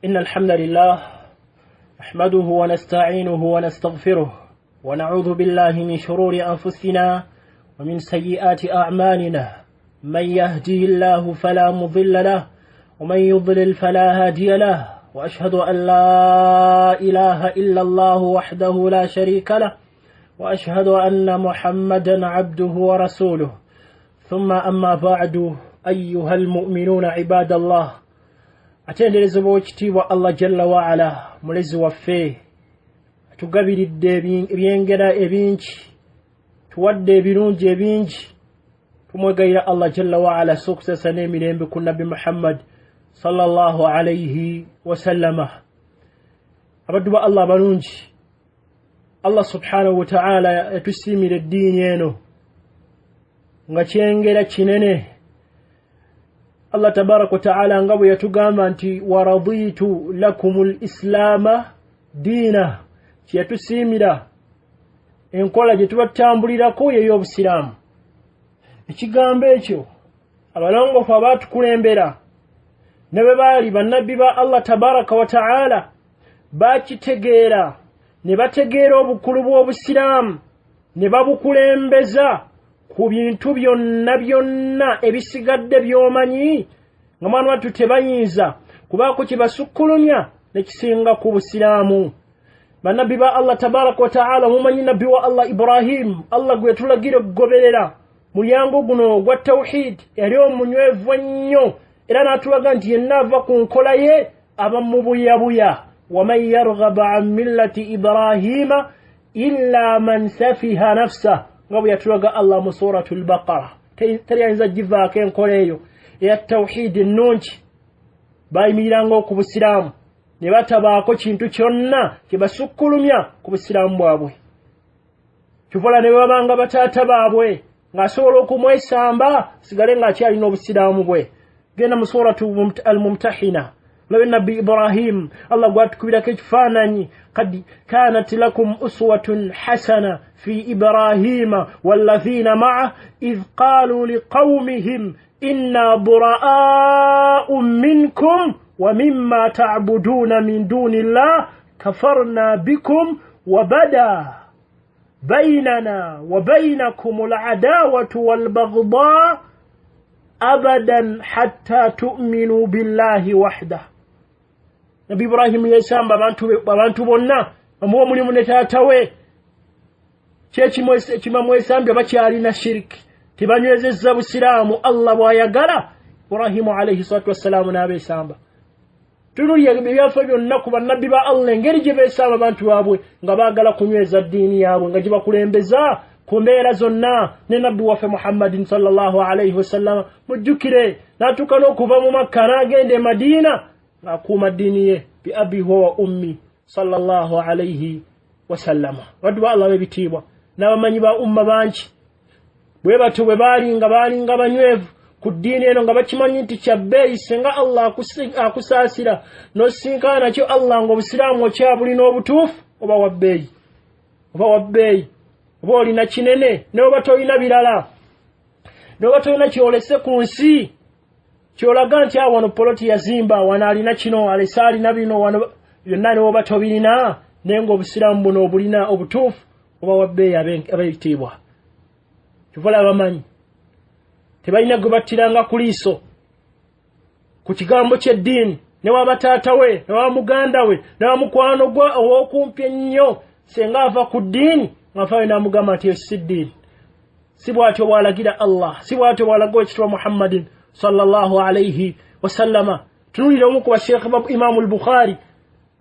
إن الحمد لله نحمده ونستعينه ونستغفره ونعوذ بالله من شرور أنفسنا ومن سيئات أعمالنا، من يهده الله فلا مضل له ومن يضلل فلا هادي له، وأشهد أن لا إله إلا الله وحده لا شريك له، وأشهد أن محمدا عبده ورسوله. ثم أما بعد، أيها المؤمنون عباد الله، atenderezebwa ekitiibwa Allah jalla waala, mulezi waffe, atugabiridde ebyengera ebingi, tuwadde ebirungi ebingi. Tumwegayira Allah jalla waala so okusasa n'emirembe ku Nabbi Muhammad sallallahu alaihi wasallama. Abaddu ba Allah abalungi, Allah subhanahu wataala yatusiimira eddiini eno nga kyengera kinene. Allah tabaraka wataala nga bwe yatugamba nti waraditu lakum lislaama diina, kyeyatusiimira enkola gye tuba tutambulirako yey'obusiraamu. Ekigambo ekyo abalongofu abaatukulembera ne bwe baali bannabbi ba Allah tabaraka wataala bakitegeera, ne bategeera obukulu bw'obusiraamu ne babukulembeza ku bintu byonna byonna ebisigadde by'omanyi, nga mwana wattu tebayinza kubaako kye basukkulumya ne kisinga ku busiraamu. Bannabbi ba Allah tabaraka wataala, mumanyi nabbi wa Allah Ibrahim, Allah gwe tulagira okugoberera mulyango guno ogwa tawhid, yali omunywevu ennyo, era n'atulaga nti yenna ava ku nkola ye aba mubuyabuya. Waman yarghaba an millati Ibrahima illa man safiha nafsah, nga bwe yatulaga Allah mu suratu Lbaqara. Teri ayinza givaako enkola eyo eya tawhidi ennungi. Bayimiriranga ku busiraamu ne batabaako kintu kyonna kye basukkulumya ku busiraamu bwabwe. Kivola ne babanga bataata baabwe ng'asobola okumwesamba sigale ng'akyalina obusiraamu bwe. Genda mu suratu Almumtahina, labe nabbi Ibrahim, Allah gwatukubirako ekifaananyi, kad kanat lakum uswatun hasana fi Ibrahima walladhina ma'ah idh qalu liqawmihim inna buraa'u minkum wa mimma ta'buduna min duni llah kafarna bikum wa bada baynana wa baynakum al'adawatu walbaghdha abadan hatta tu'minu billahi wahdah. Nabbi Ibrahimu yesamba abantu bonna amuwa omulimu ne taata we, kyekimamwesambye bakyalina shiriki, tebanywezezza busiraamu Allah bw'ayagala. Ibrahimu alaihi salatu wassalaamu n'abeesamba. Tunulya ebyafa byonna ku bannabbi ba Allah, engeri gye beesamba abantu baabwe nga baagala kunyweza ddiini yaabwe, nga gye bakulembeza ku mbeera zonna. Ne nabbi waffe Muhammadin sallallahu alaihi wasallama, mujjukire n'atuuka n'okuva mu Makka n'agenda e Madiina ng'akuuma ddiini ye, bi abi huwa wa ummi sallallahu alaihi wasallama. Baddu ba Allah b'ebitiibwa n'abamanyi ba umma bangi bwe batyo bwe baalinga baalinga banywevu ku ddiini eno, nga bakimanyi nti kya bbeeyi singa Allah akusaasira n'osinkana nakyo Allah ng'obusiraamu okyabulina obutuufu, oba wa bbeeyi, oba wa bbeeyi, oba olina kinene, ne oba tolina birala, ne oba tolina kyolese ku nsi kyolaga nti awo wano poloti yazimba, wano alina kino, alese alina bino, wano byonna, ne oba tobirina, naye ng'obusiraamu buno obulina obutuufu, oba wa bbeeyi ab'ebitiibwa. Kyova abamanyi tebalina gwe battiranga ku liiso ku kigambo ky'eddiini, ne waba taata we, ne waba muganda we, ne waba mukwano gwe ow'okumpi ennyo, singa ava ku ddiini ng'afaayo n'amugamba nti si ddiini, si bw'atyo bw'alagira Allah, si bw'atyo bw'alaga ekitwa Muhammadin sallallahu alaihi wasallama. Tunuulira omu ku basheekhe ba Imaamu Al-Bukhari,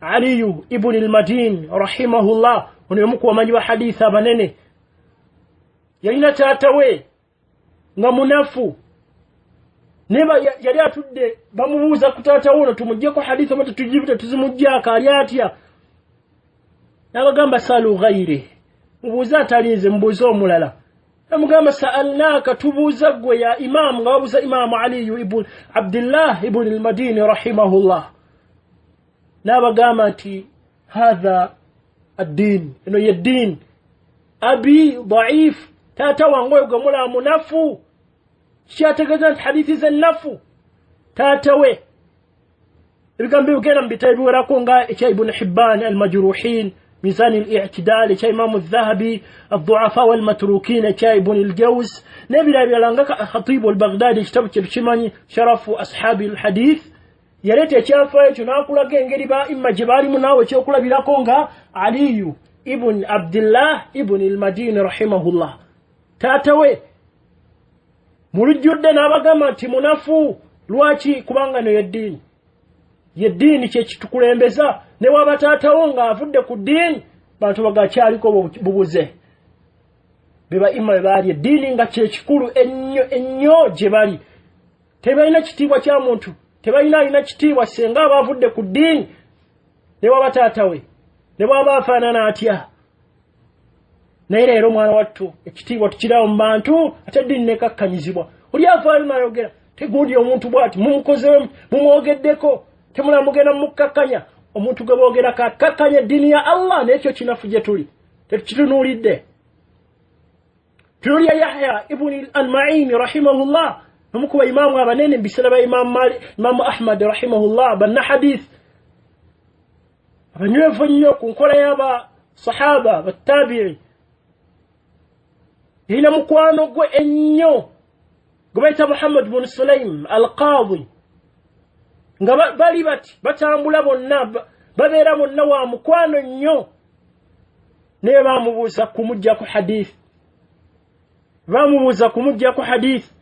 Aliyu ibuni Almadini rahimahullah, ono omu ku bamanyi ba hadithi abanene. Yalina taata we nga munafu, naye yali atudde bamubuuza ku taata we ono tumuggyeko hadithi oba tetuzimuggyako, ali atya? N'abagamba salu ghaire, mubuuze atalinze, mubuuze omulala. Namugamba saalnaaka, tubuuza ggwe ya imaamu, nga babuuza Imaamu Aliyu ibn Abdillah ibn Almadini rahimahullah. N'abagamba nti hatha addiin, eno ye ddiini. Abi daifu, taata wange oyo gwe mulaba munafu, kyategeeza nti hadithi ze nnafu. Taata we Ebigambo bigenda mu bitabo ebiwerako nga ekya Ibn Hibban al-Majruhin, Mizan al-I'tidal ekya Imamu Dhahabi, Ad-Du'afa wal-Matrukin ekya Ibn al-Jawz, n'ebirala birala nga Khatib al-Baghdadi, ekitabo kye tukimanyi, Sharafu Ashabi al-Hadith. Yaleeta ekyafaayo ekyo n'akulaga engeri ba imma gye baalimu, naawe ekyokulabirako nga Aliyu ibn Abdillah ibn al-Madini rahimahullah, taata we mu lujjudde n'abagamba nti munafu. Lwaki? Kubanga neyo eddiini, yeddiini kyekitukulembeza. Ne waba taatawo ng'avudde ku ddiini, bantu bagakyaliko bubuze. Be ba imma be baali eddiini nga kyekikulu ennyo ennyo gye bali. Tebalina kitiibwa kya muntu, tebalina alina kitiibwa senga aba avudde ku ddiini, ne waba taata we, ne bwaba afaanana atya. Naye leero mwana wattu ekitiibwa tukirawo mu bantu, ate eddiini nekakkanyizibwa. Oli avaayo n'ayogera tegundi omuntu bw'ati, mumukozeemu, mumwogeddeko, temulamugenda mukkakkanya. Omuntu gwe boogerako akkakkanya eddiini ya Allah, n'ekyo kinafu gye tuli tetukitunuulidde. Tunuulira Yahya ibuni al-Ma'ini rahimahullah, omu ku baimaamu abanene mu biseera bya Imaamu Malik, Imaamu Ahmad rahimahullah, bannahadith abanywevu ennyo ku nkola y'aba sahaba battabi'i. Yalina mukwano gwe ennyo gwe bayita Muhammad bun Sulaim al-Qadi, nga bali bati batambula bonna, babeera bonna wa mukwano nnyo. Naye bamubuuza kumuggyako hadith, bamubuuza kumuggyako hadith,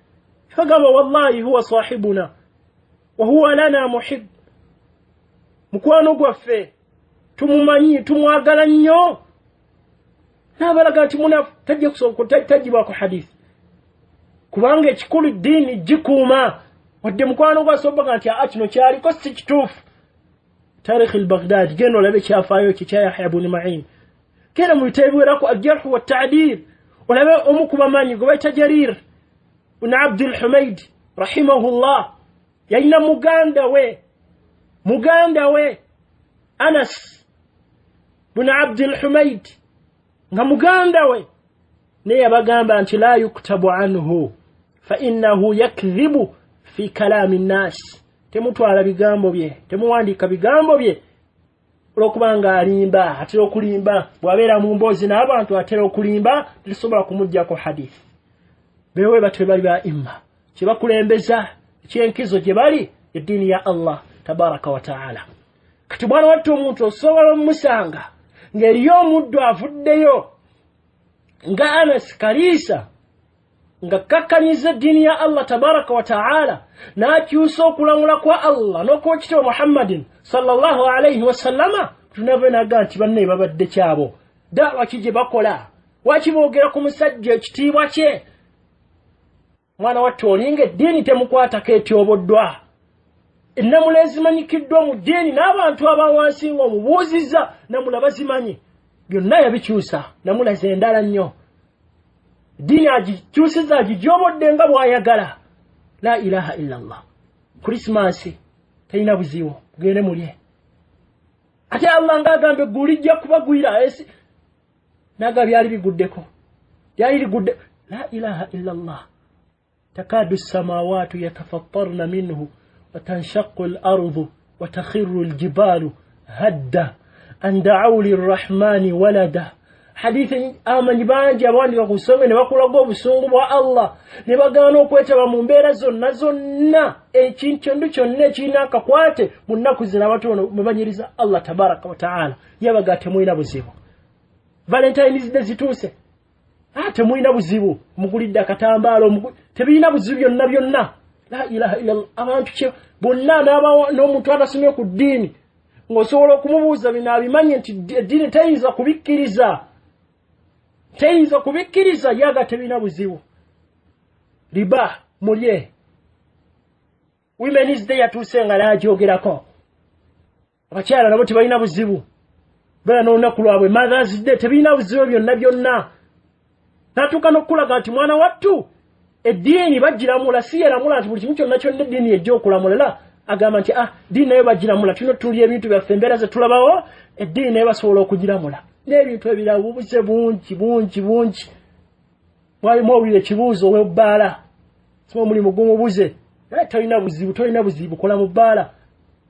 fagamba wallahi huwa sahibuna wa huwa lana muhib, mukwano gwaffe tumumanyi, tumwagala nnyo. N'abalaga nti munafu, tajja kusobola tajjibwako hadith, kubanga ekikulu ddiini gikuuma. Wadde mukwano gwasobola nti aa kino kyaliko si kituufu. Tarikh al-Baghdadi, genda olabe ekyafaayo kye kya Yahya ibn Ma'in. Genda mu bitabo ebiwerako al-Jarh wa Ta'dil, olabe omu ku bamanyi gwe bayita Jarir ibn Abdul Humaid rahimahullah. Yalina muganda we Anas ibn Abdul Humaid, nga muganda we naye yabagamba nti la yuktabu anhu fa innahu yakdhibu fi kalami nnas, temutwala bigambo bye, temuwandiika bigambo bye, olwokubanga alimba, atera okulimba. Bw'abeera mu mboozi n'abantu atera okulimba, tetusobola kumuggyako hadith. Bewe batyo bali ba imma, kye bakulembeza ekyenkizo gye bali eddiini ya Allah tabaraka wa taala. Kati mwana wattu omuntu osobola omumusanga ng'eriyo omuddu avuddeyo nga Anas Kaliisa, nga kakkanyiza eddiini ya Allah tabaraka wa taala, n'akyusa okulamula kwa Allah n'okwekitiibwa Muhammadin sallallahu alaihi wasallama. Tunava naga nti banne babadde kyabo, dawa ki gye bakola, waki boogera ku musajja ekitiibwa kye? Mwana wattu olinga eddiini temukwatako etyoboddwa. Ennamula ezimanyikiddwa mu ddiini n'abantu abawansi ng'omubuuzizza namula bazimanyi, byonna yabikyusa, namula ze endala nnyo. Eddiini agikyusiza, agigyobodde nga bw'ayagala. La ilaha illa Allah. Krisimansi terina buzibu, mugende mulye. Ate Allah ng'agamba eggulu lijja kubagwira, ensi naga byali biguddeko, lyali ligudde. La ilaha illa Allah. Takadu samawatu yatafattarna minhu wa tanshaqqu al-ardu wa takhiru al-jibalu hadda an da'u lirrahmani walada. Hadithi amanyi bangi abawandika ku nsonga ne bakulaga obusungu bwa Allah, ne bagaana okwetaba mu mbeera zonna zonna, ekintu kyonna ekirina akakwate mu nnaku zino abatono mwe banyiriza Allah tabaraka wa taala. Yabaga temulina buzibu. Valentines Day zituuse, temulina buzibu, mugulidde akatambaalo, tebirina buzibu byonna byonna. La ilaha illallah. Abantu kye bonna n'omuntu atasomye ku ddiini ng'osobola okumubuuza bino abimanye nti eddiini teyinza kubikkiriza, teyinza kubikkiriza, yaga tebirina buzibu. Riba mulye. Women's Day yatuuse nga naagyogerako, abakyala nabo tebalina buzibu, beera n'olunaku lwabwe. Mothers Day tebirina buzibu byonna byonna. N'atuuka n'okulaga nti mwana wattu eddiini bagiramula, si yeramula nti buli kimu kyonna kyonna eddiini ejja okulamula. La, agamba nti ddiini nayo bagiramula, tulina otulya ebintu byaffe, embeera ze tulabawo, eddiini nayo basobola okugiramula. N'ebintu ebirala bubuze bungi bungi bungi. Mwalimu owulira ekibuuzo ow'ebbaala, sima omulimu gumubuze, naye tolina buzibu, tolina buzibu, kola mu bbaala.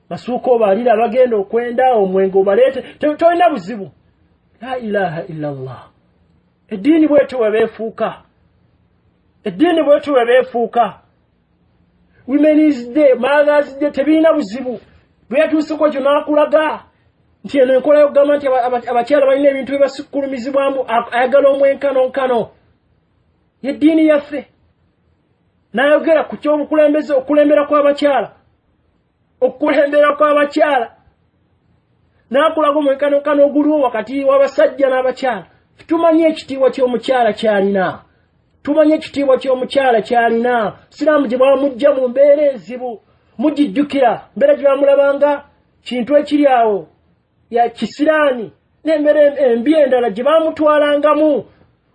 Masuuka obalira abagenda okwenda, omwenge obaleete, tolina buzibu. La ilaha illa Allah. Eddiini bwetyo bwe beefuuka. Eddiini bwetyo bwe beefuuka. Women's Day, Mother's Day tebirina buzibu. Bwe yatuuseko ekyo n'akulaga nti eno enkola y'okugamba nti abakyala balina ebintu bye basukkulumizibwamu, ayagala omwenkanonkano. Yeddiini yaffe. N'ayogera ku ky'obukulembeze, okukulembera kw'abakyala. Okukulembera kw'abakyala. N'akulaga omwenkanonkano oguliwo wakati w'abasajja n'abakyala. Tumanyi ekitiibwa ky'omukyala ky'alina. Tumanyi ekitiibwa ky'omukyala ky'alina. Siraamu gye bamujja mu mbeera enzibu. Mugijjukira mbeera gye bamulabanga kintu ekiri awo ya kisiraani n'embeera embi endala gye bamutwalangamu.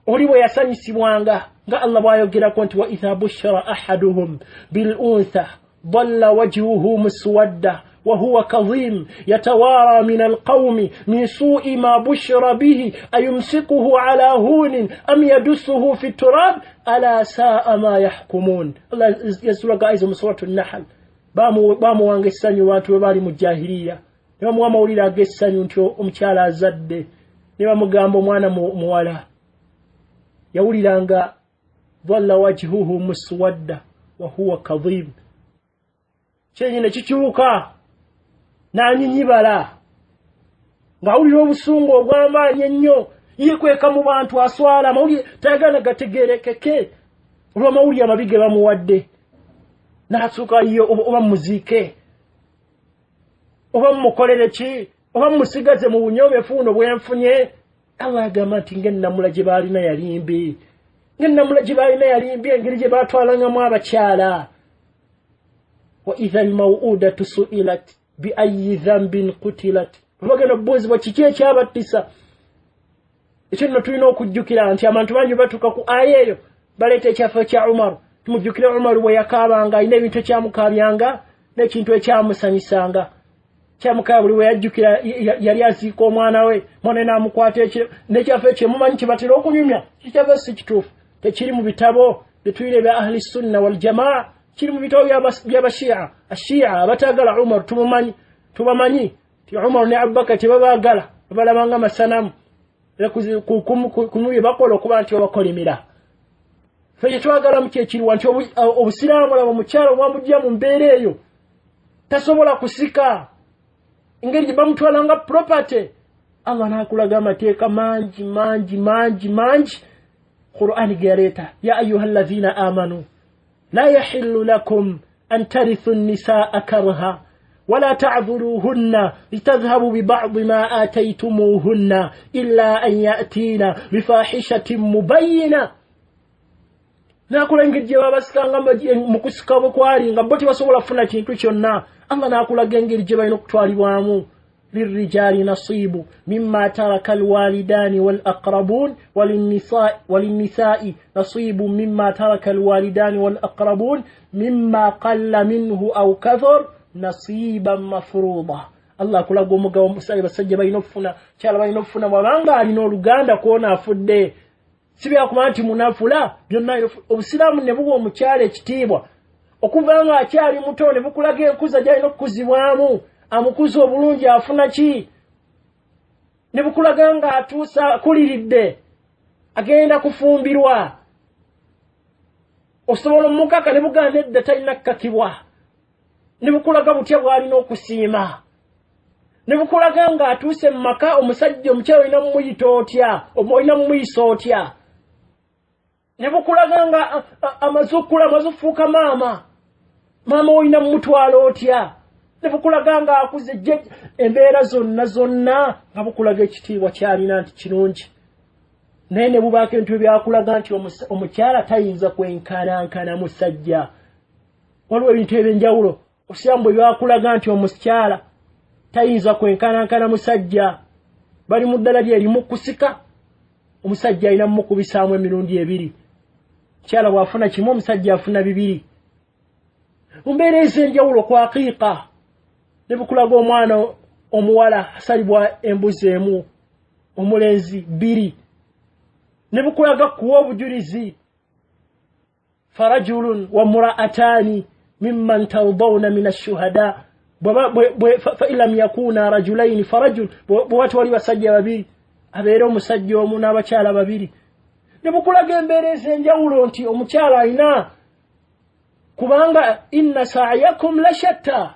Oli bwe yasanyusibwanga nga Allah bw'ayogerako nti wa idha bushira ahaduhum bil untha dalla wajhuhu muswadda wa huwa kadhim yatawara min alqawmi min su'i ma bushira bihi ayumsikuhu ala hunin am yadussuhu fi turab ala sa'a ma yahkumun. Allah yasulaga aizo mu suratu an-Nahl. Bamuwanga essanyu abantu bwe baali mu jahiliya, ne bamuwa amawulire ag'essanyu nti omukyala azadde, ne bamugamba omwana muwala. Yawuliranga dhalla wajhuhu muswadda wa huwa kadhim, kyenyine kikyuka n'anyinyibala ng'awulira obusungu obw'amaanyi ennyo, yeekweka mu bantu, aswala, amawulire tayagala gategeerekeke olw'amawulire amabi ge bamuwadde. N'asooka ye oba mmuziike, oba mmukolere ki, oba mmusigaze mu bunyoobefu buno bwe nfunye. Allah agamba nti ng'ennamula gye baalina yali mbi, ng'ennamula gye baalina yali mbi, engeri gye baatwalangamu abakyala. Wa idha al-maw'udatu su'ilat bi ayyi dhanbin qutilat. Bagenda okubuuzibwa kiki ekyabattisa. Ekyo nno tulina okujjukira nti abantu bangi batuuka ku aya eyo baleeta ekyaffe kya Umaru. Tumujjukire Umaru bwe yakaabanga, alina ebintu ekyamukabyanga n'ekintu ekyamusanyusanga. Kyamukaaba buli bwe yajjukira yali aziika omwana we, mwana we n'amukwata ekiro. N'ekyaffe ekyo mumanyi kye batera okunyumya, ekyaffe si kituufu, tekiri mu bitabo bye tulina ebya Ahli Sunna wal Jamaa, kiri mu bitabo by'Abashia. Ashia abataagala Umaru tumumanyi, tubamanyi nti Umaru ne Abubakar tebabaagala, babalabanga masanamu. Era ku bye bakola okuba nti babakolimira. Ffe kye twagalamu kyekiriwa nti obusiraamu olaba omukyala obwamujja mu mbeera eyo tasobola kusika, engeri gye bamutwala nga property. Allah n'akulaga amateeka mangi mangi mangi mangi Qur'ani ge yaleeta. Ya ayuha alladhina amanu la yahillu lakum an tarithu nnisaa karha wala ta'dhuluhunna litadhhabu biba'di ma ataytumuhunna illa an ya'tina bifahishatin mubayyina. N'akula engeri gye babasikanga mu kusika bwe kwali nga bo tebasobola kufuna kintu kyonna. Allah n'akulaga engeri gye balina okutwalibwamu. Lirrijali nasibu mimma taraka alwalidani wal aqrabun walinnisa'i nasibu mimma taraka alwalidani wal aqrabun mimma qalla minhu aw kathur nasiban mafruda. Allah akulaga omugabo omusajja basajja balina okufuna, kyala balina okufuna bw'abanga alina oluganda kwona afudde. Si byakuba nti munafula byonna. Obusiraamu ne buwa omukyala ekitiibwa okuva nga akyali muto, ne bukulaga enkuza gy'alina okukuzibwamu, amukuza obulungi afuna ki, ne bukulaga nga atuusa akuliridde agenda kufumbirwa, osobola omukaka ne buganda edda talina kukakibwa, ne bukulaga butya bw'alina okusiima, ne bukulaga ng'atuuse mu maka omusajja omukyala olina mumuyita otya, olina mumuyisa otya, ne bukulaga nga amaze okukula, amaze okufuuka maama, maama olina mumutwala otya, ne bukulaga ng'akuze embeera zonna zonna nga bukulaga ekitiibwa ky'alina nti kirungi. Naye ne bubaako ebintu ebyakulaga nti omukyala tayinza kwenkanankana musajja. Waliwo ebintu ebyenjawulo obusiraamu bwe byakulaga nti omukyala tayinza kwenkanankana musajja. Bali mu ddala lye erimu kusika, omusajja alina mumukubisaamu emirundi ebiri, mukyala bw'afuna kimu omusajja afuna bibiri. Mu mbeera ez'enjawulo ku aqiiqa ne bukulaga omwana omuwala asalibwa embuzi emu, omulenzi bbiri, ne bukulaga kuwa obujulizi. Farajulun wa mura'atani mimman tardawna min ashuhada, Fa in lam yakuna rajulaini farajul, bwe tewali basajja babiri abeere omusajja omu n'abakyala babiri. Ne bukulaga embeera ez'enjawulo nti omukyala alina, kubanga inna sa'yakum la shatta,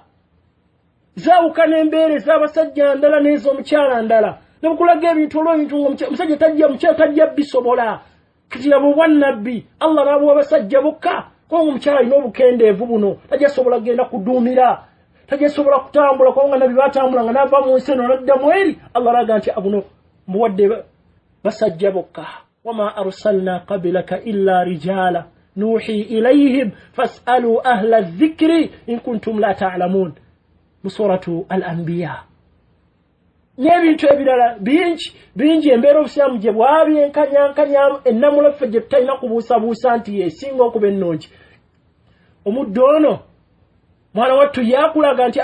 zaawukana embeera ez'abasajja ndala n'ez'omukyala ndala. Ne bukulaga ebintu olw'ebintu nga omusajja tajja, omukyala tajja bisobola. Kati laba obwannabbi Allah n'abuwa abasajja bokka, kubanga omukyala alina obukendeevu buno, tajja sobola kugenda kuduumira, tajja sobola kutambula, kubanga nabbi batambula nga n'ava mu nsi eno n'addamu eri. Allah alaga nti buno mbuwadde basajja bokka. Wama arsalna qablaka illa rijala nuhi ilayhim fas'alu ahla dhikri in kuntum la ta'lamun, mu suratu al-Anbiya. N'ebintu ebirala bingi bingi, embeera obusiraamu gye bwabyenkanyankanyamu, ennamula ffe gye tutalina kubuusabuusa nti yesinga okuba ennungi. Omuddu ono mwana wattu yakulaga nti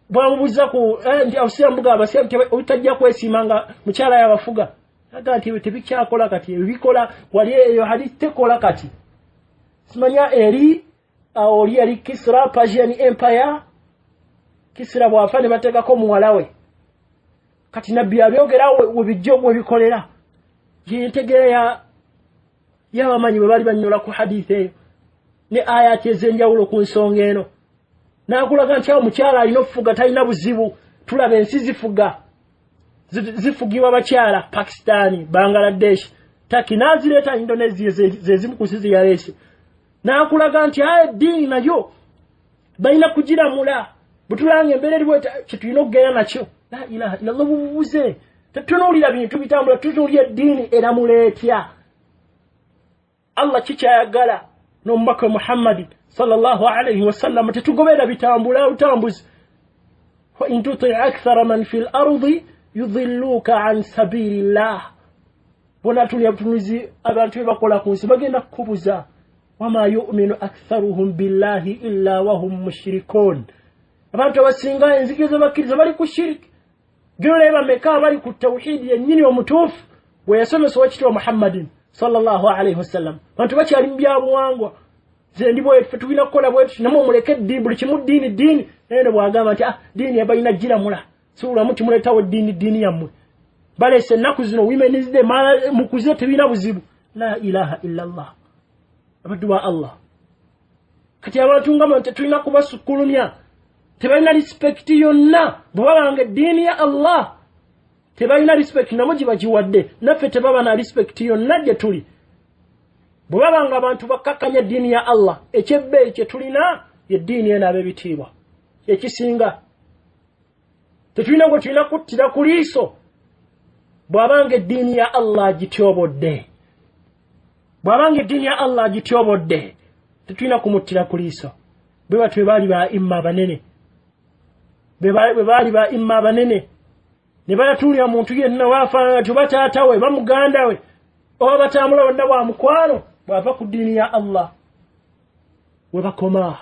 bwamubuuza ku nti obusiraamu bugamba abasiraamu obutajja kwesiima nga mukyala yabafuga, aga nti ebyo tebikyakola kati, ebyo bikola wali eyo hadith tekola kati. Simanya eri oli yali Kisra, Persian Empire, Kisra bw'afa ne bateekako muwala we. Kati nabbi abyogera we bijja we bikolera. Yentegeera y'abamanyi bwe bali bannyola ku hadithi eyo ne ayati ez'enjawulo ku nsonga eno. N'akulaga nti awo omukyala alina okufuga, talina buzibu. Tulaba ensi zifuga, zifugibwa bakyala, Pakistan, Bangladesh, Turkey, n'azireeta Indonesia ze zimu ku nsi ze yaleese. N'akulaga nti aya eddiini nayo balina kugiramula, bwe tulanga embeera eriwo kye tulina okugenda nakyo. La ilaha illallah, bubuze. Tetunuulira bintu bitambula, tutunuulira eddiini eramula etya. Allah kikyayagala n'omubaka Muhammadi sallallahu alayhi wasallam, tetugoberera bitambula butambuzi. Wa in tuti akthara man fil ardi yudhilluka an sabilillah, bonatulya butunuzi abantu be bakola ku nsi bagenda kukubuza. Wama yu'minu aktharuhum billahi illa wahum mushrikun, abantu abasinga enzikiriza bakkiriza bali ku shiriki. Goleba meka bali ku tawhidi yennyini omutuufu bwe yasomesa owekitiibwa Muhammadin sallallahu alayhi wasallam. Abantu bakyali mu byabuwangwa, nze ndi bwe tulina kukola bwe tuti, namwe muleke eddiini, buli kimu ddiini ddiini. Naye ne bw'agamba nti ddiini yabalina giramula, siwulamu timuleetawo ddiini ddiini yammwe. Baleese ennaku zino women's day, mukuze tebirina buzibu. La ilaha illallah, abaddu ba Allah. Kati abantu nga tetulina kubasukkulumya, tebalina respect yonna. Bwe babanga eddiini ya Allah tebalina respect, nabo gye bagiwadde, naffe tebaba na respect yonna gye tuli. Bwe babanga abantu bakkakkanya eddiini ya Allah, ekyebbeeyi kye tulina yeddiini eno ab'ebitiibwa ekisinga. Tetulina gwe tulina kuttira ku liiso bw'abanga eddiini ya Allah agityobodde. Bw'abanga eddiini ya Allah agityobodde, tetulina kumuttira ku liiso. Bwe batyo baali ba imma abanene, bwe baali ba imma abanene, ne batatuulira muntu yenna waafaanana nti oba taata we oba muganda we oba batambula bonna bwa mukwano, bw'ava ku ddiini ya Allah we bakoma.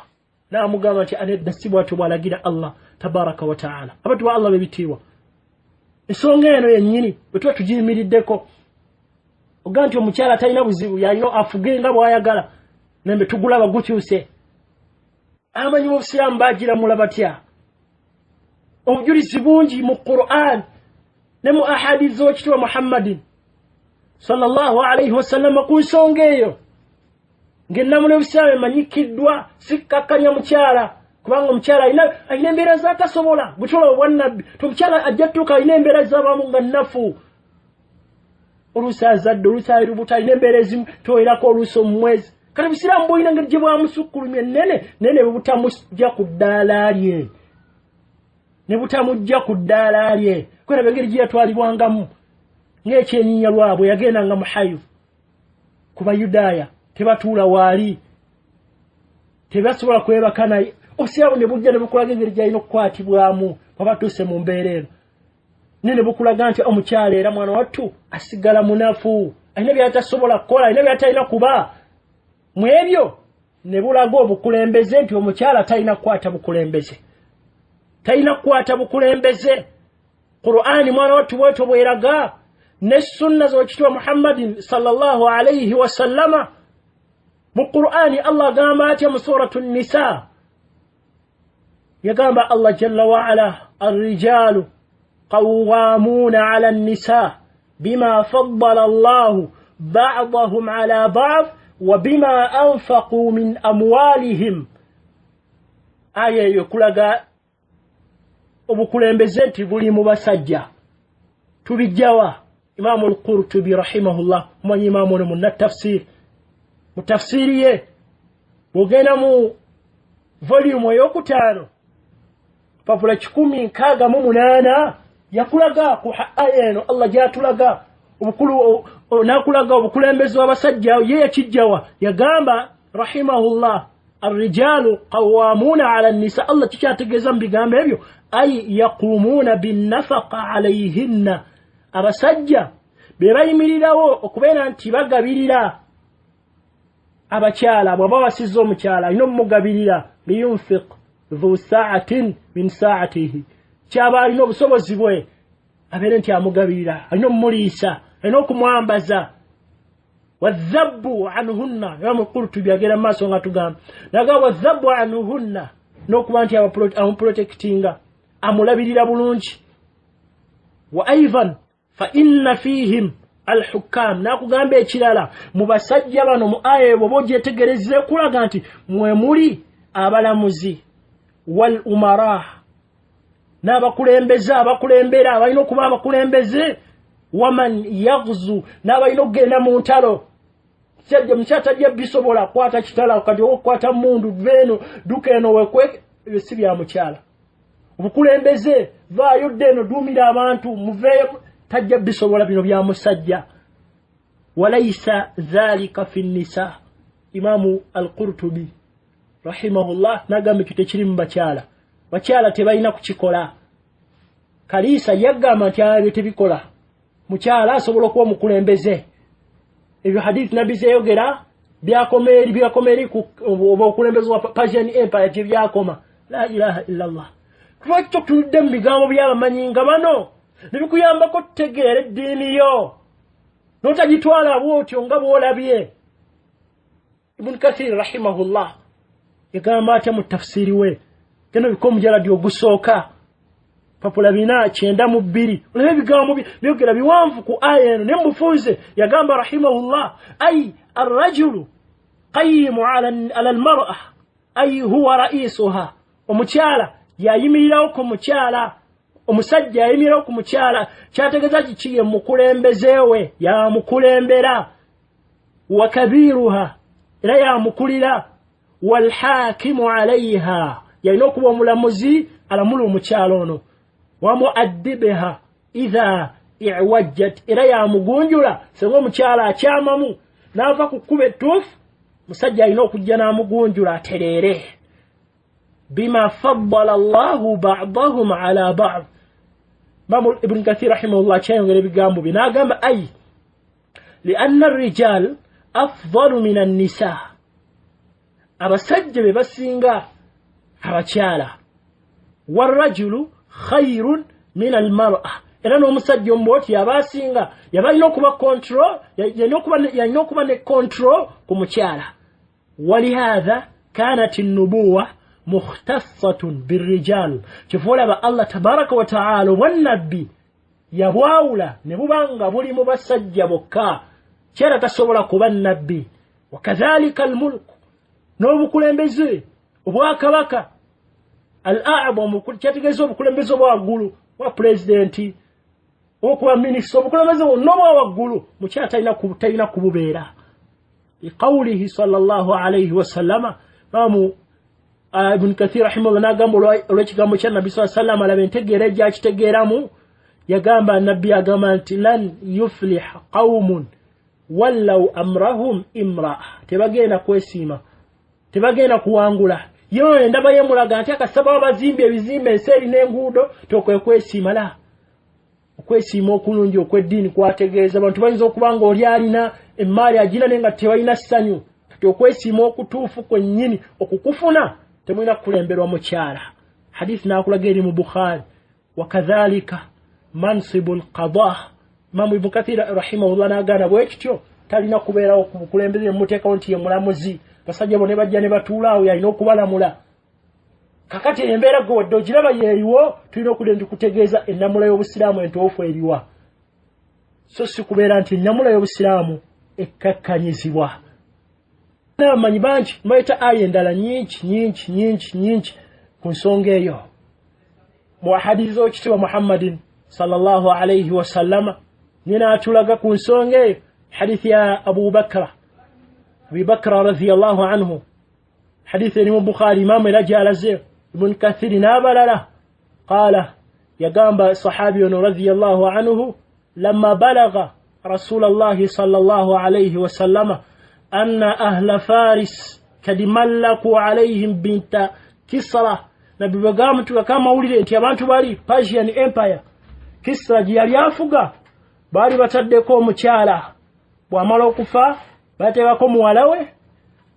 N'amugamba nti anedda, si bw'atyo bw'alagira Allah tabaraka wa taala. Abantu ba Allah b'ebitiibwa, ensonga eno yennyini bwe tuba tugiyimiriddeko, oga nti omukyala talina buzibu, yalina afuge nga bw'ayagala, nembe tugulaba gukyuse. Abamanyi b'obusiraamu bagiramula batya? Obujulizi bungi mu Qur'an ne mu ahadith z'owekitiibwa Muhammadin sallallahu alayhi wasallama ku nsonga eyo, ng'ennamula y'obusiraamu emanyikiddwa, si kkakkanya mukyala, kubanga omukyala alina embeera z'atasobola. Bwe tulaba obwannabbi, omukyala ajja ttuuka alina embeera z'abamu nga nnafu, oluusi azadde, oluusi ali lubuto, alina embeera ezimu towerako oluusi omu mwezi. Kati busiraamu bulina engeri gye bwamusukkulumya ennene, naye ne butamujja ku ddaala lye, ne butamujja ku ddaala lye. Kweraba engeri gye yatwalibwangamu ng'ekyenyinya lwabwe, yagendanga mu hayu ku Bayudaaya, tebatuula waali, tebasobola kwebaka naye. Obusiraamu ne bujja ne bukulaga engeri gy'alina okukwatibwamu bw'aba atuuse mu mbeera eno, naye ne bukulaga nti omukyala era mwana wattu asigala munafu, alina by'atasobola kukola, alina by'atalina kuba mu ebyo. Ne bulaga obukulembeze nti omukyala talina kukwata bukulembeze, talina kukwata bukulembeze. Qur'ani mwana wattu bwetyo bweraga, ne sunna z'owekitiibwa Muhammadin sallallahu alayhi wasallama. Mu Qur'ani Allah agamba atya mu suratu Nisa? Yagamba Allah jalla waala, arrijalu qawwamuuna ala nnisa bima faddala Allahu ba'dahum ala ba'd wa bima anfaqu min amwalihim. Aya eyo kulaga obukulembeze nti buli mu basajja. Tubijjawa? Imamu al-Qurtubi rahimahullah, omanyi imaamu ono munnatafsiri, mu tafsiri ye bw'ogenda mu volume 5 papula 168 yakulaga ku aya eno Allah gyatulaga obukulu, n'akulaga obukulembeze bw'abasajja. Ye yakijjawa? Yagamba rahimahullah, arrijalu qawwamuuna ala nnisa. Allah kikyategeeza mu bigambo ebyo, ay yaqumuuna binnafaqa alayhinna, abasajja be bayimirirawo okubeera nti bagabirira abakyala. Bw'aba wasizza omukyala alina omumugabirira, liyunfiq dhu saatin min saatihi, kyaba alina obusobozi bwe abeere nti amugabirira, alina omumuliisa, alina okumwambaza. Wadhabbu anhunna, Imamu Qurtubi agenda mu maaso nga tugamba naga wadhabbu anhunna, n'okuba nti amuprotectinga, amulabirira bulungi. Wa aidan fa inna fihim alhukam, nakugamba ekirala mu basajja bano mu aya bw'oba ogyetegerezza ekulaga nti mwe muli abalamuzi, wal umara, n'abakulembeze abakulembera abalina okuba abakulembeze, waman yaghzu, n'abalina okugenda mu ntalo. Mukyala tajja bisobola kwata kitala, kati okukwata mundu veeno duka eno wekweke, ebyo si bya mukyala. Obukulembeze vaayo dda eno duumira abantu muveeyo, tajja bisobola, bino bya musajja. Walaisa dhalika fi nnisa. Imamu al-Qurtubi rahimahullah n'agamba ekyo tekiri mu bakyala, bakyala tebalina kukikola. Kaliisa yagamba nti ebyo tebikola, mukyala asobola okuba omukulembeze. Ebyo hadithi nabbi zeyogera byakoma eri oba obukulembeze bwa Persian Empire gye byakoma. La ilaha illallah. Lwaki totunudde mu bigambo by'abamanyi nga bano ne bikuyambako tutegeera eddiini yo n'otagitwala bw'otyo nga bw'olabye? Ibn Kathir rahimahullah yagamba atya mu tafsiri we? Geno biko omujaladi ogusooka papula 492, olaba ebigambo byogera biwanvu ku aya eno, naye mubufunze yagamba rahimahullah, ay arrajulu qayimu ala almar'a, ay huwa raisuha, omukyala yayimirirawo ku mukyala, omusajja yayimirirawo ku mukyala, kyategeeza kiki? Ye mukulembeze we, yamukulembera. Wa kabiruha, era yamukulira. Walhakimu alaiha, yalina okuba omulamuzi alamula omukyala ono. Wamuaddibiha idha iwajjat, era yamugunjula singa omukyala akyamamu n'ava ku kkubo ettuufu, musajja alina okujja n'amugunjula atereere. Bima faddala Allahu ba'dahum ala ba'd. Imamu Ibn Kathir rahimahullah kyayongera ebigambo bye n'agamba, ay lianna arrijal afdalu min annisa, abasajja be basinga abakyala. Warrajulu khairun min almar'a, era n'omusajja omubwoti yaba asinga, yaba alina okuba control, yalina okuba ne control ku mukyala. Walihadha kanat nnubuwa mukhtassatun birrijal, kyova olaba Allah tabaraka wa taala obwannabbi yabwawula ne buba nga buli mu basajja bokka, kyera tasobola kuba nnabbi. Wakadhalika almulku, n'obukulembeze obwakabaka al-a'zamu, kyategeeza obukulembeze obwa waggulu bwa pulezidenti, okuba minisita, obukulembeze bwonna obwa waggulu mukyala talina kububeera. Liqawulihi sallallahu alaihi wasallama, mamu Ibn Kathir rahimahullah n'agamba olw'ekigambo kya nabbi saa sallama, alaba entegeera egyakitegeeramu, yagamba nabbi agamba nti lan yuflih qaumun wallaw amrahum imraa, tebagenda kwesiima, tebagenda kuwangula. Yo endaba yemulaga nti akasaba bazimba ebizimbe ensi erina enguudo, tokwe kwesiima. La, okwesiima okulungi okw'eddiini kwategeeza abantu bayinza okuba nga oli alina emmaali agina naye nga tebalina ssanyu. Kati okwesiima okutuufu kwennyini okukufuna temulina kukulemberwa mukyala. Hadithi n'akulaga eri mu Bukhari. Wakadhalika mansibu lqada, Imamu Ibnu Kathir rahimahullah n'agaana bwe kityo talina kubeerawo ku bukulembeze ne muteekawo nti ye mulamuzi, basajja bo ne bajja ne batuula awo yalina okubalamula. Kakati embeera gwe wadde ogiraba yeeriwo, tulina okugenda tukutegeeza ennamula y'obusiraamu entuufu eriwa, so si kubeera nti ennamula y'obusiraamu ekkakkanyizibwa. N'abamanyi bangi bayita aya endala nyingi nyingi nyingi nyingi ku nsonga eyo. Mu hadithi z'owekitiibwa Muhammadin sallallahu alaihi wasallama nyina atulaga ku nsonga eyo, hadithi ya Abu Bakra, Abi Bakra radhiyallahu anhu, hadithi eri mu Bukhari, imamu era gyalaze, Ibn Kathiri n'abalala. Qala, yagamba sahabi ono radhiyallahu anhu, lamma balagha rasulallahi sallallahu alaihi wasallama anna ahla Faris kad mallaku alaihim binta Kisra. Nabbi bwe amawulire nti abantu bali Persian Empire, Kisra gye yali afuga, baali bataddeko omukyala, bw'amala okufa bateekako muwala we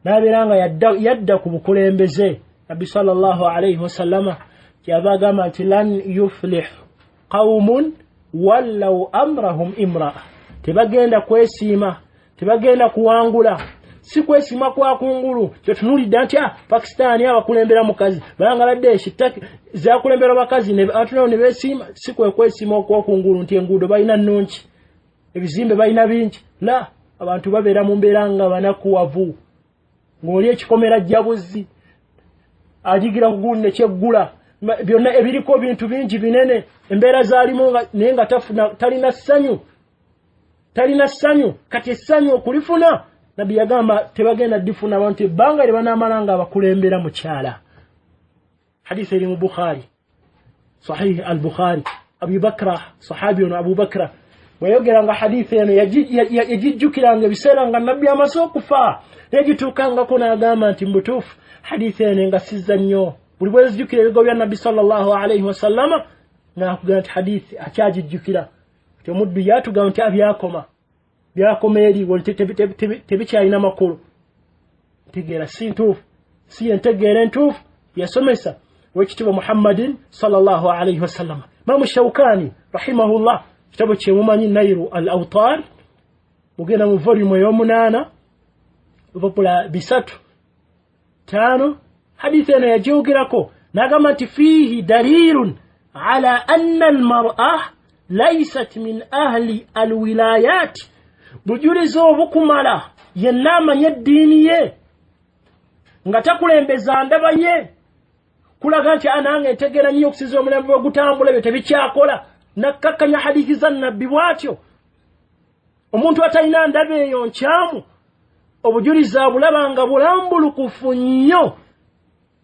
n'abeera nga yadda ku bukulembeze. Nabbi sallallahu alaihi wasallama kyava agamba nti lan yuflih qaumun wallaw amrahum imraa, tebagenda kwesiima, tebagenda kuwangula. Si kwesiima kwa kungulu kyotunuulidde nti Pakistan abakulembera mukazi, Bangladesh zakulembera bakazi, abantu nabo ne beesiima. Si kwe kwesiima okwokungulu nti enguudo balina nnungi, ebizimbe balina bingi. La, abantu babeera mu mbeera nga banakuwavu, ng'oli ekikomera jjabuzi ajigira kugundi nekyeggula, byonna ebiriko bintu bingi binene, embeera zaalimu naye nga talina ssanyu, talina ssanyu. Kati essanyu okulifuna, Nabbi yagamba tebagenda ddifuna abantu ebbanga lye banaamala nga abakulembera mukyala. Hadisi eri mu Bukhari, Sahih al-Bukhari. Abi Bakra, sahabi ono Abu Bakra bweyogeranga hadithi eno yagijjukiranga ebiseera nga Nabbi amaze okufa, yagituukangako n'agamba nti mubutuufu hadithi eno nga sizza nnyo. Buli bwezijjukira ebigo bya Nabbi sallallahu alaihi wasallama n'akugamba nti hadithi akyagijjukira. Nti omuddu yatugamba nti byakoma, byakoma eri tebikyalina makulu. Ntegeera si ntuufu, si entegeera entuufu yasomesa owekitiibwa Muhammadin sallallahu alaihi wasallama. Imamu Shawkani rahimahullah, kitabo kyemumanyi Nairu al Autar, mugenda mu volume ey'omunaana lupapula 305, hadithi eno yagyogerako n'agamba nti fiihi dalilun ala anna almar'a laysat min ahli alwilayat, bujulizi obukumala yenna amanye eddiini ye nga takulembeza ndaba ye, kulaga nti anange entegeera nnyo okusinza omulembe bwe gutambula ebyo tebikyakola. Nakkakkanya hadithi za Nabbi bw'atyo. Omuntu atalina ndaba eyo nkyamu, obujulizi abulaba nga bulambulukufu nnyo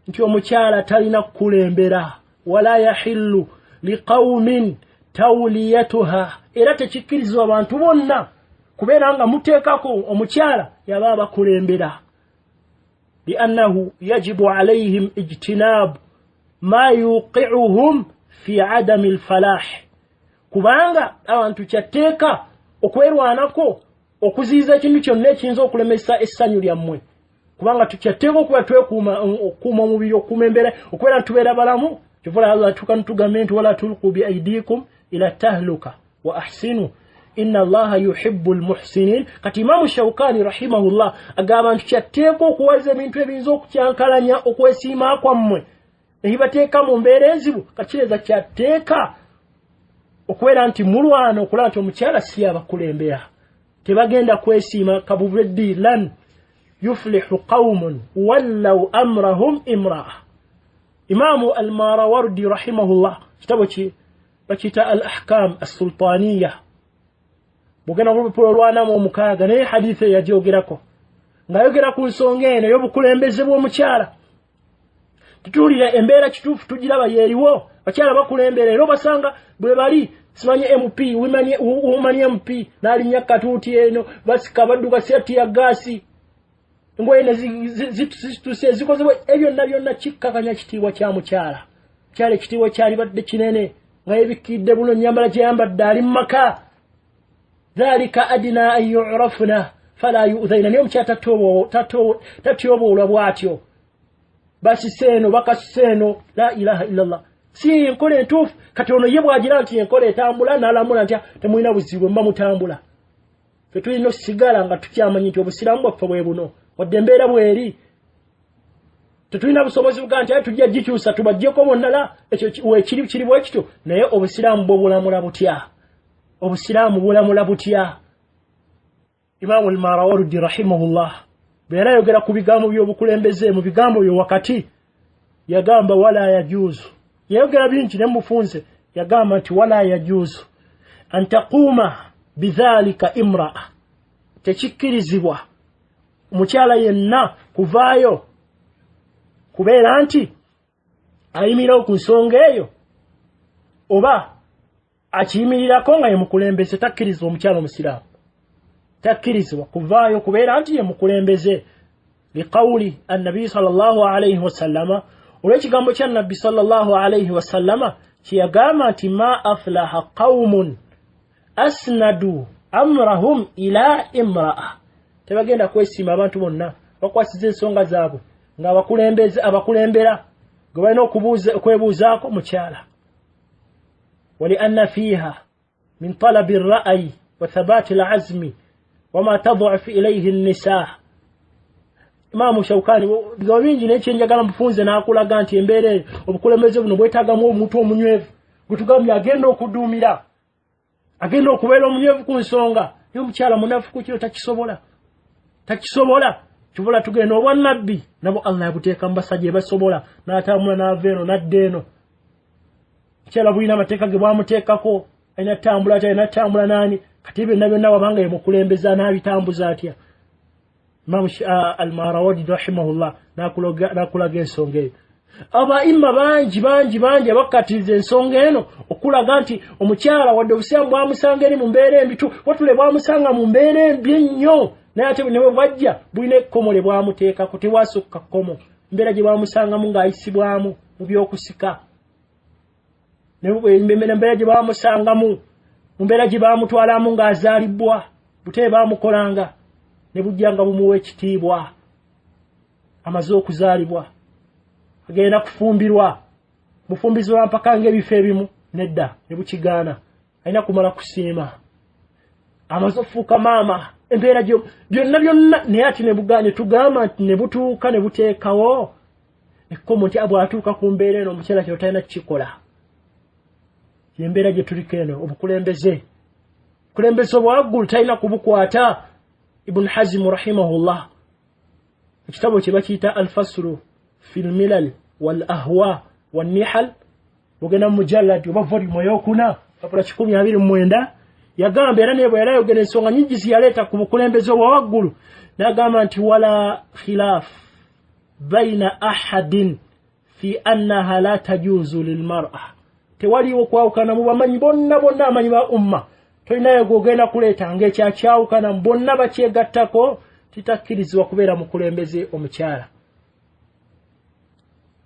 nti omukyala talina kukulembera. Wala yahillu liqaumin tawliyatuha, era tekikkirizibwa abantu bonna kubeera nga muteekako omukyala yaba abakulembera. Liannahu yajibu alaihim ijtinabu ma yuqiuhum fi adami alfalah, kubanga abantu kyatteeka okwerwanako okuziyiza ekintu kyonna ekiyinza okulemesa essanyu lyammwe, kubanga tukyatteeka okuba twekuuma, okukuuma omubiri, okukuuma embeera, okubeera ntubeera balamu. Kyova Allah atuuka nitugambe nti wala tulqu biaidikum ila tahluka wa ahsinu inna Allaha yuhibbu almuhsinin. Kati Imamu Shawkani rahimahullah agamba nti kyatteeka okuwaza ebintu ebiyinza okukyankalanya okwesiima kwammwe ebibateeka mu mbeera enzibu. Kakireeza kyatteeka okubeera nti mulwana okulaba nti omukyala si abakulembera, tebagenda kwesiima. Kabubeddi lan yuflihu qaumun wallaw amrahum imraa. Imamu Almarawardi rahimahullah, kitabo ki bakiyita Al Ahkam Assultaniya, bugenda ku lupapula 46, naye hadithi eyo yagyogerako ng'ayogera ku nsonga eno ey'obukulembeze bw'omukyala. Tutuulira embeera kituufu tugiraba yeeriwo, bakyala bakulembera era obasanga bwe bali simanyi MP, woman MP n'alinnya katuuti eno, basika badduka siyatiya gaasi, engoye ne zituse ezikozebwa, ebyo byonna byonna kikkakanya kitiibwa kya mukyala. Mukyala ekitiibwa kyalibadde kinene nga yebikkidde buno ennyambala gyeyambadde ali mu maka. Dhalika adina an yurafuna fala yuudhaina, naye omukyala tatyoboolwa bw'atyo, basise eno bakasise eno. La ilaha illallah, si enkola entuufu. Kati ono ye bw'agira nti enkola etambula n'alamula nti temulina buzibu mba mutambula, ffe tulina osigala nga tukyamanyi nti obusiraamu bwaffe bwe buno, wadde embeera bweri. Tetulina busobozi buga nti tujja gikyusa tubaggyeko bonna, la ekyo wekiri kiri bwe kityo. Naye obusiraamu bwo bulamula butya? Obusiraamu bulamula butya? Imaamu al-Mawardi rahimahullah bwe yali ayogera ku bigambo by'obukulembeze, mu bigambo bye wakati yagamba wala yajuuzu, yayogera bingi ne mufunze, yagamba nti wala yajuuzu an taquuma bidhalika imraa, tekikkirizibwa omukyala yenna kuvaayo kubeera nti ayimirirawo ku nsonga eyo oba akiyimirirako nga ye mukulembeze. Takkirizibwa omukyala omusiraamu, takkirizibwa kuvaayo kubeera nti ye mukulembeze. Liqawuli annabiyi sallallahu alaihi wasallama, olw'ekigambo kya nabbi sallallahu alaihi wasallama kyeyagamba nti ma aflaha qawmun asnadu amrahum ila imraa, tebagenda kwesiima abantu bonna bakwasiza ensonga zaabwe nga abakulembeze abakulembera gwe balina okwebuuzaako mukyala. Walianna fiiha min talabi ra'ayi wa thabati alazmi wama tad'uf ilayhi nnisaa. Imaamu Shawkani bigambo bingi, naye kyenjagala mufunze n'akulaga nti embeera eyo obukulembeze buno bwetaagamu omuntu omunywevu gwe tugambye agenda okuduumira, agenda okubeera omunywevu ku nsonga. Naye omukyala munafu ku kiro takisobola, takisobola. Kibula tugenda obwannabbi nabo Allah yabuteeka mu basajja ebasobola, n'atambula n'ava eno n'adda eno. Mukyala bulina amateeka ge bwamuteekako, alina ttambula atya, alina ttambula naani. Kati byonna byonna wabanga ye mukulembeza n'abitambuza atya? Imaamu al-Marawadi rahimahullah n'akulaga ensonga eyo. Abaimma bangi bangi bangi abakkatiriza ensonga eno okulaga nti omukyala wadde obusiraamu bwamusanga eri mu mbeera embi, watule bwamusanga mu mbeera embi ennyo, naye ate ne bwe bwajja bulina ekkomo lye bwamuteekako, tewasukka kkomo. Embeera gye bwamusangamu ng'ayisibwamu mu by'okusika, embeera gye bamusangamu, mu mbeera gye bamutwalamu ng'azaalibwa, butebe bamukolanga ne bujja nga bumuwa ekitiibwa. Amaze okuzaalibwa agenda kufumbirwa, bufumbizibwa mpaka ng'ebifo ebimu nedda ne bukigaana, alina kumala kusiima. Amaze okufuuka maama, embeera byonna byonna, naye ate ne tugamba nti ne butuuka ne buteekawo ekkomo nti bw'atuuka ku mbeera eno omukyala kino talina kukikola. Embeera gye tuliko eno, obukulembeze obwaggulu talina kubukwata. Ibn Hazimu rahimahullah ekitabo kye bakiyita Alfaslu fi lmilal wal ahwa wannihal, bugenda mu mujalladi oba volumu eyokuna papula 129, yagamba era naye bwe yali ayogera ensonga nyingi ziyaleeta ku bukulembeze obwa waggulu, n'agamba nti wala khilaf baina ahadin fi annaha la tajuzu lilmar'a, tewaliwo kwawukana mu bamanyi bonna bonna amanyi ba umma, tolinayo gwogenda kuleeta ng'ekyakyawukana, bonna bakyegattako titakkirizibwa kubeera mukulembeze omukyala.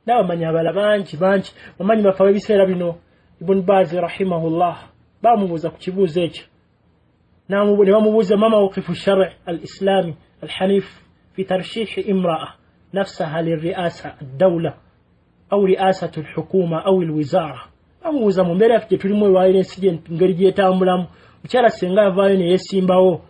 N'abamanyi abala bangi bangi bamanyi bafe ab'ebiseera bino. Ibn Baz rahimahullah bamubuuza ku kibuuzo ekyo, ne bamubuuza ma mawqifu shari al-islami al-hanif fi tarshihi imraa nafsaha liriasa ad-dawla au riasatu al-hukuma au al-wizara. Bamubuuza mu mbeera yaffe gye tulimu olwaliro ensi ngeri gyetambulamu, mukyala singa avaayo ne yeesimbawo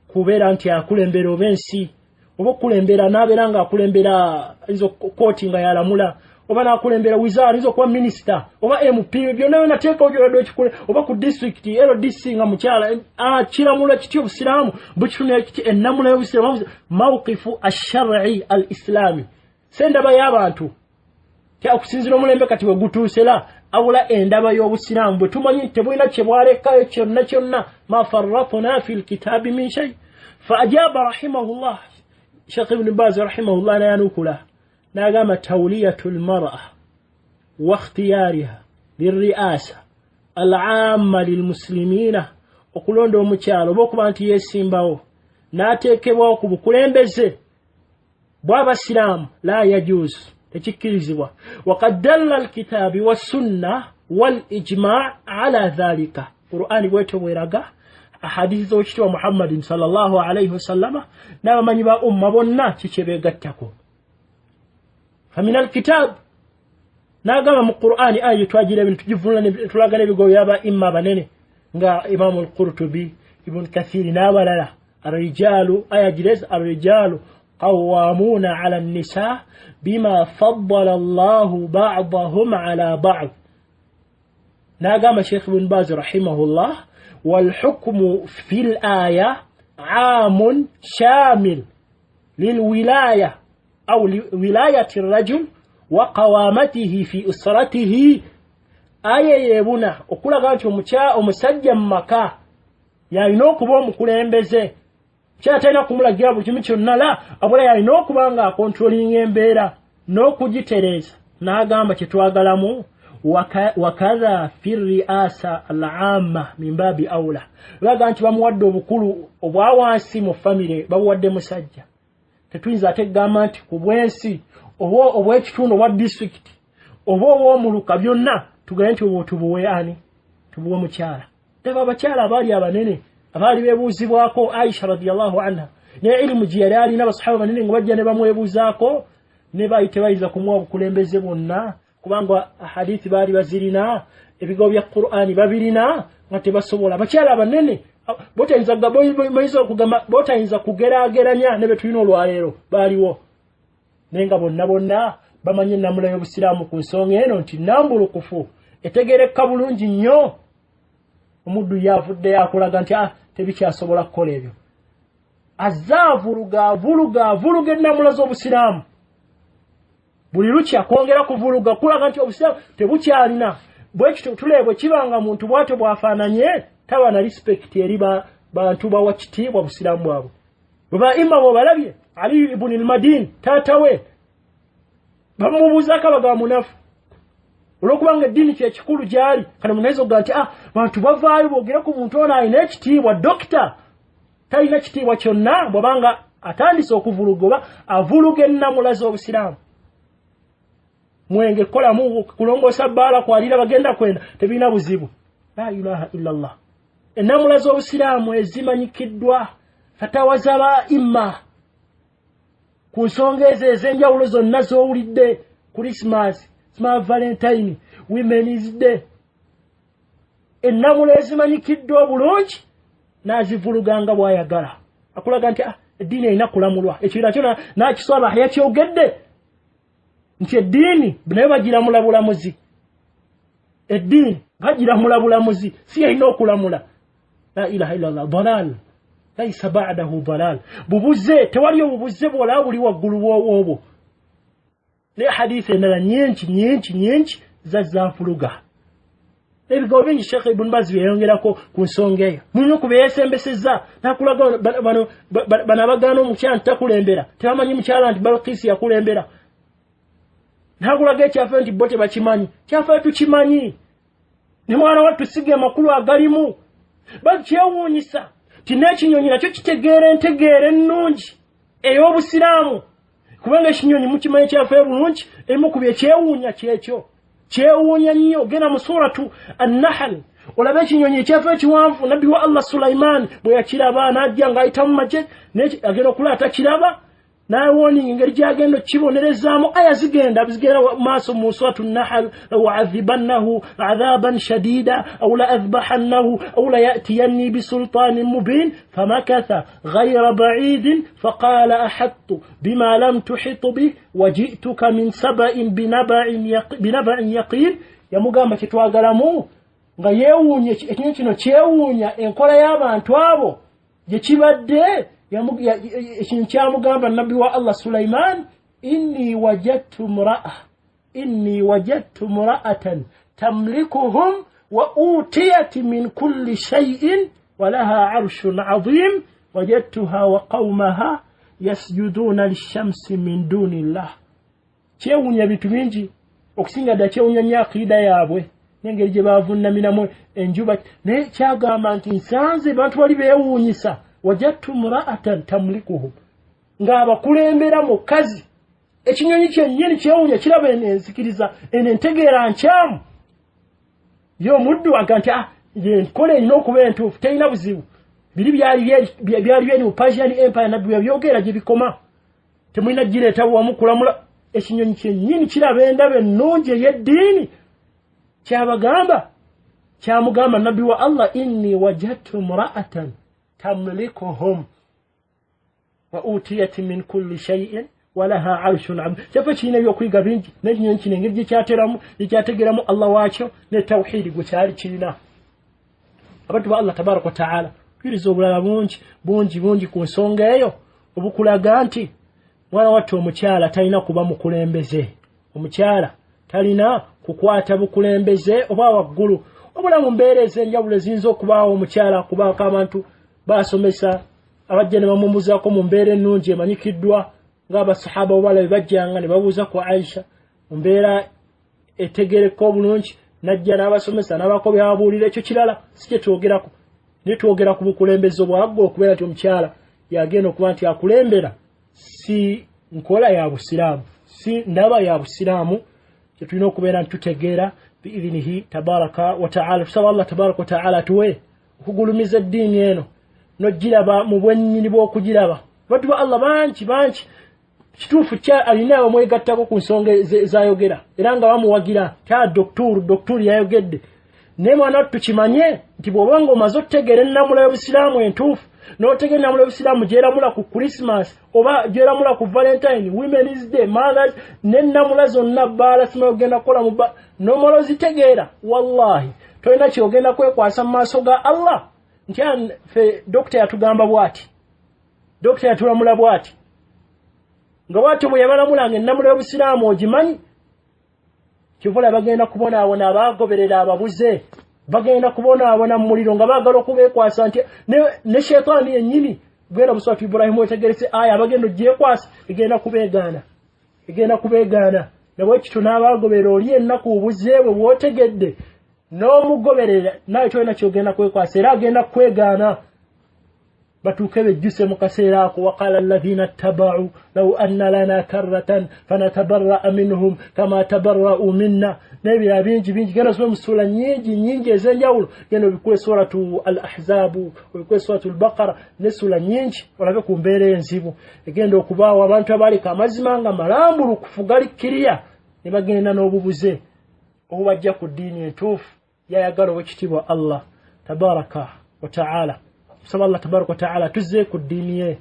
kubeera nti akulembera oba ensi oba okukulembera, n'abeera ng'akulembera ayinza kooti nga yalamula, oba n'akulembera wizaara, ayinza okuba minisita oba MP, byonna byonna teekawo gy'oladde okikule, oba ku disitulikiti LDC nga mukyala kiramula kitya obusiraamu bukitunira kiti ennamula y'obusiraamu mawqifu ashari al islami, sendaba y'abantu okusinziira omulembe kati we gutuuse, la awula endaba y'obusiraamu bwe tumanyi nti tebulina kye bwalekayo kyonna kyonna, ma farratna fi lkitaabi min shay. Fa ajaba rahimahullah Sheikh Ibn Baz rahimahullah nayanukula n'agamba tawliyatu lmara wa ikhtiyariha lirriasa al-amma lilmuslimina, okulonda omukyalo oba okuba nti yeesimbawo n'ateekebwawo ku bukulembeze bw'abasiraamu la yajuuzu, tekikkirizibwa. Wakad dalla alkitaabi wassunna wal ijma ala dhalika, Qur'ani bwetyo bweraga, ahadithi z'owekitiibwa Muhammadin sallallahu alaihi wasallama n'abamanyi ba umma bonna kikye beegattako. Famin alkitab, n'agamba mu Qur'ani aya gye twagira ebintu tugivunula tulaga n'ebigo by'aba imma abanene nga Imamu al-Qurtubi, Ibn Kathiri n'abalala, arrijalu aya gireza arrijalu qawwamuna ala nisa bima faddala Allahu ba'dahum ala ba'd. N'agamba Sheikh Ibn Baz rahimahullah, walhukmu fil aya aamun shamil lilwilaya au wilayati rajul wa qawamatihi fi usratihi. Aya yebuna okulaga nti omusajja mu maka yalina okuba omukulembeze, kyatalina kumulagira buli kimu kyonna, la abula yalina okuba nga akontrolinga embeera n'okugitereeza. N'agamba kyetwagalamu wakadha fi riasa al-amma min babi aula, baga nti bamuwadde obukulu obwa wansi mu famire, babuwadde musajja. Tetuyinza ate kugamba nti ku bwensi oba obw'ekitundu obwa disitulikiti oba obw'omuluka byonna tugambe nti obwo tubuwe ani? Tubuwe mukyala. Laba abakyala abaali abanene abaali beebuuzibwako, Aisha radiyallahu anha naye ilimu gye yali alina, abasahaba banene nga bajja ne bamwebuuzaako, ne baali tebayinza kumuwa bukulembeze bwonna, kubanga hadithi baali bazirina, ebigambo bya Qur'ani babirina, nga tebasobola. Abakyala abanene botayinza kugeraageranya ne be tulina olwaleero baaliwo, naye nga bonna bonna bamanyi ennamula y'obusiraamu ku nsonga eno nti nnambulukufu etegereka bulungi nnyo. Omuddu yavuddeyo akulaga nti tebikyasobola kukola ebyo, azze avuluga avuluga avuluga ennamula z'obusiraamu buli lukya kwongera kuvuluga kulaga nti obusiraamu tebukyalina. Bwekityo tuleebwe kibanga muntu bw'atyo bw'afaananye taba na respect eri bantu bawa kitiibwa busiraamu bwabwe. Bwe baima bw'obalabye Ali ibn al-Madini taata we bamubuuzaako abagaba munafu olw'okubanga eddiini kyekikulu gy'ali. Kano munayinza okugaa nti bantu bavaayo boogere ku muntu ono alina ekitiibwa, dokita talina kitiibwa kyonna bw'abanga atandise okuvuluga oba avuluga ennamula z'obusiraamu. Mwenge kukolamu kulongoosa bbaala kwalira bagenda kwenda tebirina buzibu. La ilaha illallah. Ennamula z'obusiraamu ezimanyikiddwa fatawa z'abaimma ku nsonga ezo ez'enjawulo zonna z'owulidde, Christmas, Valentine, Women's Day, ennamula ezimanyikiddwa obulungi n'azivuluga nga bw'ayagala. Akulaga nti eddiini erina kulamulwa. Ekyo nakyo n'akiswaba yakyogedde nti eddiini naye bagiramula bulamuzi, eddiini bagiramula bulamuzi, si yalina okulamula. La ilaha illallah. Dalal laisa ba'dahu dalal, bubuze tewali obubuze bwolaba buli waggulu w'obwo. Naye hadithi endala nyingi nyingi nyingi zazzanfuluga ebigambo bingi Sheikh Ibn Baz byeyongerako ku nsonga eyo. Mulina okubeesembeseza n'akulaga bano abagaana omukyala nti takulembera, tebamanyi mukyala nti Balkisi yakulembera. N'akulaga ekyafa nti bo tebakimanyi, kyafa tukimanyi, ne mwana wattu siga amakulu agalimu. Bakyewuunyisa ti n'ekinyonyi nakyo kitegeera entegeera ennungi ey'obusiraamu, kubanga ekinyonyi mukimanyi kyafa bulungi, emu ku byekyewuunya kyekyo kyewuunya nnyo. Genda mu suratu An-Nahl olabe ekinyonyi ekyafa ekiwanvu nabbi wa Allah Sulaiman bwe yakiraba n'ajja ng'ayita mu magye, agenda okulaba takiraba, n'awoninga engeri gy'agenda okukibonerezaamu. Aya zigenda maaso mu suratu Nahl, lauadhibannahu adhaban shadida au la adhbahannahu au la yatiyanni bisultanin mubin famakatha ghayra baidin faqala ahattu bima lam tuhitu bih wajituka min saba'in binaba'in yaqin. Yamugamba kyetwagalamu nga yeewuunya ekintu kino, kyewuunya enkola y'abantu abo gye kibadde. Ekintu kyamugamba nabbi wa Allah Sulaiman, inni wajadtu mra'atan tamlikuhum wa utiyat min kulli shay'in wa laha 'arshun 'azim wajadtuha wa qawmaha yasjuduna lishamsi min dunillah. Kyewuunya bintu bingi okusinga dda kyewuunya nnyo akiida yaabwe n'engeri gye baavuunaminamu enjuba, naye kyagamba nti nsanze bantu bali beewuunyisa. Wajadtu mra'atan tamlikuhum, ng'abakulembera mukazi. Ekinyonyi kyennyini kyewuunya kiraba eno enzikiriza eno entegeera nkyamu. Ye omuddu aga nti enkola erina okuba entuufu terina buzibu. Biri byali byeri mu Persian Empire, nabbi yabyogera gye bikoma, temulina gireeta wamu kulamula. Ekinyonyi kyennyini kiraba endaba ennungi ey'eddiini, kyabagamba kyamugamba nabbi wa Allah, inni wajadtu mra'atan tamlikuhum. Wa utiyat min kulli shay'in walaha arshun azim. Kyaffe kirina ebyokuyiga bingi, n'ekinyonyi kino engeri gyekyateramu, gyekyatегeramu Allah waakyo ne tawhidi gwe kyali kirina. Abantu ba Allah tabaraka wa taala, kkiriza obulala bungi bungi bungi ku nsonga eyo obukulaga nti mwana wattu omukyala talina kuba mukulembeze, omukyala talina kukwata bukulembeze oba waggulu. Obula mu mbeera ez'enjawulo eziyinza okubaawo omukyala akubaako abantu basomesa abajja ne bamumuzaako mu mbeera ennungi emanyikiddwa ng'abasahaba obala bwe bajjanga ne babuuza ku Aisha mu mbeera etegereka obulungi, najja n'abasomesa n'abako byababuulira. Ekyo kirala si kye twogerako, naye twogera ku bukulembeze obwaggulu okubeera nti omukyala yagenda okuba nti akulembera, si nkola ya busiraamu, si ndaba ya busiraamu. Kyetulina okubeera nti tutegeera biidhinihi tabaraka wa taala. Tusaba Allah tabaraka wa taala atuwe okugulumiza eddiini eno n'ogiraba mu bwennyini bw'okugiraba. Abantu ba Allah bangi bangi kituufu kya alina abamwegattako ku nsonga zayogera era nga bamuwagira ta doktuuru yayogedde. Naye mwana wattu tukimanye nti bw'oba nga omaze okutegeera ennamula y'obusiraamu entuufu, n'otegeera ennamula y'obusiraamu gy'eramula ku Christmas oba gy'eramula ku Valentine, Women's Day, Mothers n'ennamula zonna bbaala simanyi ogenda kukola mu n'omala ozitegeera, wallahi tolina ky'ogenda kwekwasa mu maaso ga Allah nti ffe dokita yatugamba bw'ati, dokita yatulamula bw'ati, nga bw'atyo bwe yabalamulanga ennamula y'obusiraamu ogimanyi. Kivula bagenda kubonaabona abaagoberera ababuze, bagenda kubonaabona mu muliro nga baagala okubeekwasa nti ne shetaani yennyini. Genda buswatu Ibrahimu wetegerese aya abagenda ogyekwasa egenda kubeegaana, egenda kubeegaana. Nabwe kityo n'abaagoberera oli ennaku obuze bwe bw'otegedde n'omugoberera naye tolina ky'ogenda kwekwasa, era agenda kukwegaana. Batuuke bejjuse mu kaseera ako. Waqala alladhina ttabau law anna lana karratan fanatabarraa minhum kama tabarra'u minna, n'ebirala bingi bingi. Genda osome mu ssuula nyingi nyingi ez'enjawulo, genda obikule suratu al ahzabu, obikule suratu al-Baqara n'essuula nyingi, olabe ku mbeera enzibu egenda okubaawo abantu abaleka amazima nga malambulukufu gali kiriya ne bagenda n'obubuze obubajja ku ddiini entuufu yayagala owekitiibwa Allah tabaraka wa taala. Tusaba Allah tabaraka wa taala tuzze ku ddiini ye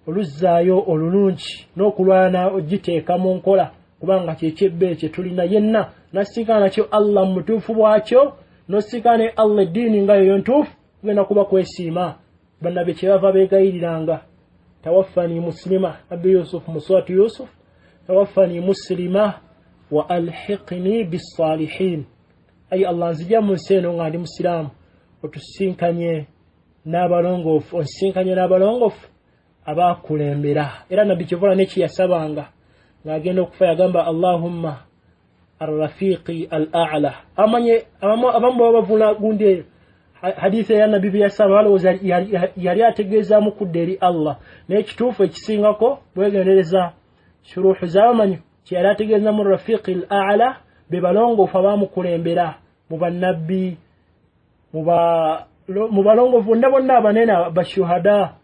oluzzaayo olulungi n'okulwana ogiteeka mu nkola, kubanga kyekyebbe kye tulina. Yenna nasinkana nakyo Allah mu butuufu bwakyo, n'osinkana ne Allah eddiini nga yoyo ntuufu, kugenda kuba kwesiima. Bannabbi kyebava beegayiriranga tawaffani muslima, Nabbi Yusuf mu suratu Yusuf, tawaffani muslima wa alhiqni bissalihin. Ayi Allah, nzija mu nsi eno nga ndi musiraamu, otusinkanye n'abalongoofu, onsinkanye n'abalongoofu abakulembera. Era Nabbi kyevula nekiyasabanga ng'agenda okufa yagamba Allahumma arrafiqi al a'la. Amanye abamu baba bavuna gundi eyo hadithi ya Nabbi bye yasaba, balowooza yali ategeezaamu kudda eri Allah, naye ekituufu ekisingako bwegendereza shuruhu z'abamanyi kyeyali ategeeza mu rafiqi al a'la be balongoofu abamukulembera mu bannabbi, mu balongoofu bonna bonna abanene bashuhada,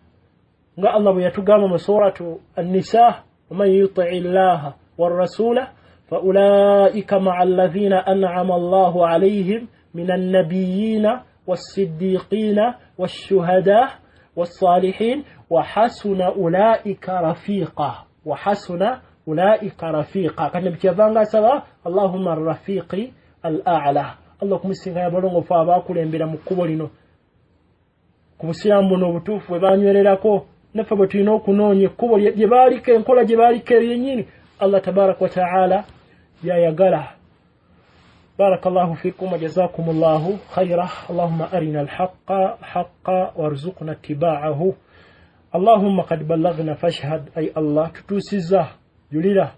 nga Allah bwe yatugamba mu suratu An-Nisa, waman yutii llaha warrasula faulaika maa alladhina an'ama Allahu alayhim min annabiyina wassiddiqina washuhada wassalihin wahasuna ulaika rafiqa, wahasuna ulaika rafiqa. Kandi kyavanga asaba Allahumma rafiqi al a'la, Allah okumusinkanya abalongoofu abakulembera mu kkubo lino ku busiraamu buno obutuufu bwe banywererako, naffe bwe tulina okunoonya ekkubo lye baaliko, enkola gye baaliko eyo yennyini Allah tabaraka wa taala byayagala. Barakallahu fikum wa jazakumullahu khaira. Allahumma arina alhaqa haqa warzuqna ittiba'ahu. Allahumma qad ballaghna fashhad. Ay Allah, tutuusiza, julira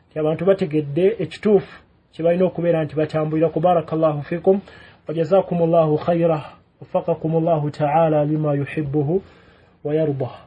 nti abantu bategedde ekituufu kye balina okubeera nti batambulira ku. Barakallahu fikum wa jazakumullahu khaira, waffaqakumullahu taala lima yuhibbuhu wa yardah.